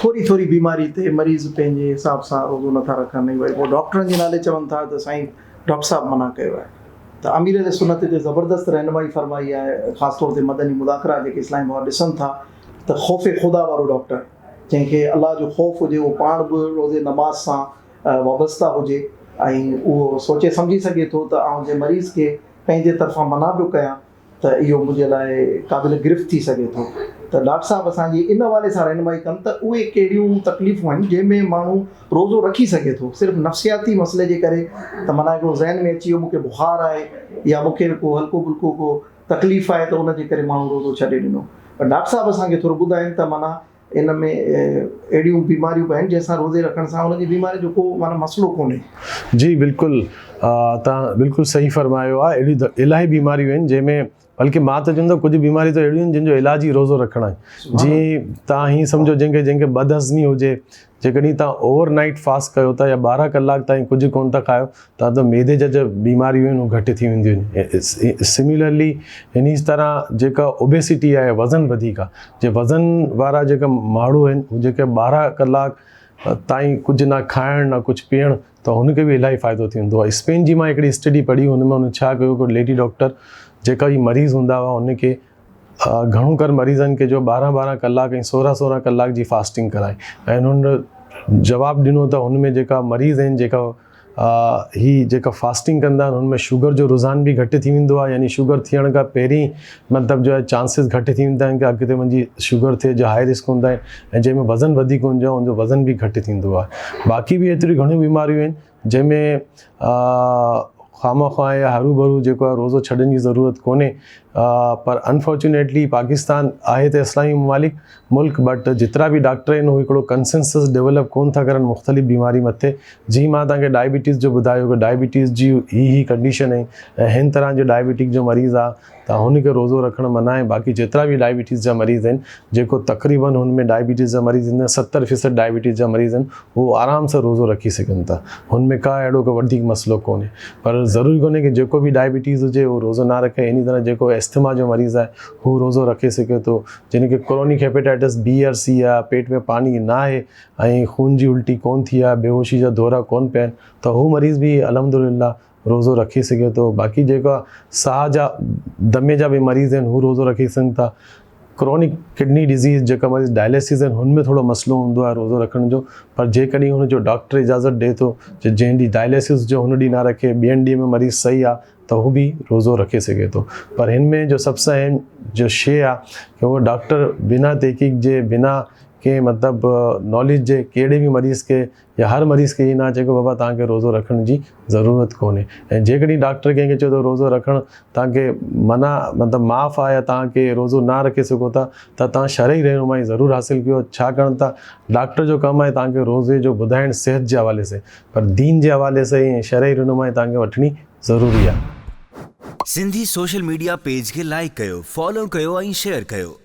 ٿوري ٿوري بيماري تي مريض پنهنجي حساب سان روزو نٿا رکن ۽ وري پوء ڊاڪٽرن جي نالي چون ٿا ته سائين ڊاڪٽر صاحب منع ڪيو آهي ته امير اهل سنت هتي زبردست رهنمائي فرمائي آهي خاص طور تي مدني مذاڪرا جيڪي اسلامي ڀائر ڏسن ٿا ته خوف خدا وارو ڊاڪٽر جنهن کي الله جو خوف هجي اهو پاڻ به روزي نماز سان وابسته هجي ۽ اهو سوچي سمجهي سگهي ٿو ته آئون جنهن مريض کي پنهنجي طرفان منع پيو ڪيان ته اهو منهنجي لاء قابل گرفت ٿي سگهي ٿو ته ڊاڪٽر صاحب اسان جي ان حوالي سان رهنمائي ڪن ته اهي ڪهڙيون تڪليفون آهن جنهن ۾ ماڻهو روزو رکي سگهي ٿو صرف نفسياتي مسئلي جي ڪري ته معنيٰ هڪڙو ذهن ۾ اچي ويو مون کي بخار آهي يا مون کي ڪو هلڪو ڦلڪو ڪو تڪليف آهي ته ان جي ڪري ماڻهو روزو ڇڏي ڏنو پر ڊاڪٽر صاحب اسان کي ٿورو ٻڌائين ته معنيٰ ان ۾ اهڙيون بيماريون به آهن جنهن سان روزي رکڻ سان انهن جي بيماري جو ڪو معنيٰ مسئلو ڪونهي. جي بلڪل توهان بلڪل صحيح فرمايو آهي اهڙيون الاهي بيماريون آهن جنهن ۾ بلڪه مان ته چوندس ڪجهه بيماريون ته اهڙيون آهن جن جو علاج ئي روزو رکڻ آهي جي توهان هي سمجهو جنهن کي جنهن کي بدهضمي هجي جيڪڏهن توهان اوور نائيٽ فاسٽ ڪيو ٿا يا 12 ڪلاڪ تائين ڪجهه ڪونه ٿا کايو ته ته معدي جا جا بيماريون آهن اهي گهٽ ٿي وينديون آهن سميلرلي انهي طرح جيڪا اوبيسٽي آهي وزن وڌيڪ آهي جي وزن وارا جيڪا ماڻهو آهن هو جيڪي 12 ڪلاڪ تائين ڪجهه نه کائڻ نه ڪجهه پيئڻ ته هن کي به الاهي فائدو ٿيندو آهي اسپين جي مان هڪڙي اسٽڊي پڙهي هن ۾ هن ڇا ڪيو هڪڙو ليڊي ڊاڪٽر جيڪا هي مريض هوندا هئا هن کي گهڻو ڪر مريضن کي جو 12 12 ڪلاڪ ۽ 16 16 ڪلاڪ جي فاسٽنگ ڪرائي ۽ هن جواب ڏنو ته هن ۾ جيڪا مريض آهن جيڪا هي جيڪا فاسٽنگ ڪندا آهن هن ۾ شگر جو رجحان به گهٽ ٿي ويندو آهي يعني شگر ٿيڻ کان پهرين مطلب جو آهي چانسز گهٽ ٿي ويندا آهن ڪي اڳتي وڃي شگر ٿئي جو هائي رسڪ هوندا آهن ۽ جنهن ۾ وزن وڌيڪ هوندو آهي ان جو وزن به گهٽ ٿيندو آهي باقي به ايتريون گهڻيون بيماريون آهن جنهن ۾ خوامخواه يا هروڀرو جيڪو آهي روزو ڇڏڻ جي ضرورت ڪونهي پر انفارچونيٽلي پاڪستان آهي ته اسلامي ممالڪ ملڪ بٽ جيترا به ڊاڪٽر آهن هو هڪڙو ڪنسنسس ڊيولپ ڪون ٿا ڪرن مختلف بيماري مٿي جي مان توهان کي ڊائبٽيز جو ٻڌايو ڪه ڊائبٽيز جي هي هي ڪنڊيشن آهي ۽ هن طرح جو ڊائبٽڪ جو مريض آهي ته هن کي روزو رکڻ منع آهي باقي جيترا به ڊائبٽيز جا مريض آهن جيڪو تقريبن هن ۾ ڊائبٽيز جا مريض ايندا آهن 70% ڊائبٽيز جا مريض آهن هو آرام سان روزو رکي سگهن ٿا هن ۾ ڪا اهڙو ڪو وڌيڪ مسئلو ڪونهي پر ضروري ڪونهي ڪي جيڪو به ڊائبٽيز هجي هو روزو نه رکي انهي طرح جيڪو اسٿما جو مريض آهي هو روزو رکي سگهي ٿو جن کي ڪرونڪ هيپيٽائٽس بي اور سي آهي پيٽ ۾ پاڻي نه آهي ۽ خون جي الٽي ڪون ٿي آهي بيهوشي جا دورا ڪون پيا آهن ته هو مريض به الحمدلله روزو رکي سگهي ٿو باقي جيڪا ساهه جا دمي جا به مريض آهن هو روزو رکي سگهن ٿا ڪرونڪ ڪڊني ڊزيز جيڪا مريض ڊائليسز آهن هن ۾ ٿورو مسئلو هوندو آهي روزو رکڻ جو پر جيڪڏهن هن جو ڊاڪٽر اجازت ڏي ٿو چې جنهن ڏينهن ڊائليسز جو هن ڏينهن نه رکي ٻين ڏينهن ۾ مريض صحيح آهي ته هو به روزو رکي سگهي ٿو پر هن ۾ جو سڀ سان اهم جو شي آهي ڪي هو ڊاڪٽر بنا تحقيق جي بنا ڪنهن مطلب ناليج جي ڪهڙي به مريض کي يا هر مريض کي ائين نه چئي ڪو بابا توهان کي روزو رکڻ جي ضرورت ڪونهي ۽ جيڪڏهن ڊاڪٽر ڪنهن کي چئي ٿو روزو رکڻ توهان کي منع مطلب معاف آهي يا توهان کي روزو نه رکي سگهو ٿا ته توهان شرعي رهنمائي ضرور حاصل ڪيو ڇاڪاڻ ته ڊاڪٽر جو ڪم آهي توهان کي روزي جو ٻڌائڻ صحت جي حوالي سي پر دين جي حوالي سي ۽ شرعي رهنمائي توهان کي وٺڻي ضروري آهي. سنڌي سوشل ميڊيا پيج کي لائيڪ ڪيو، فالو ڪيو ۽ شيئر ڪيو.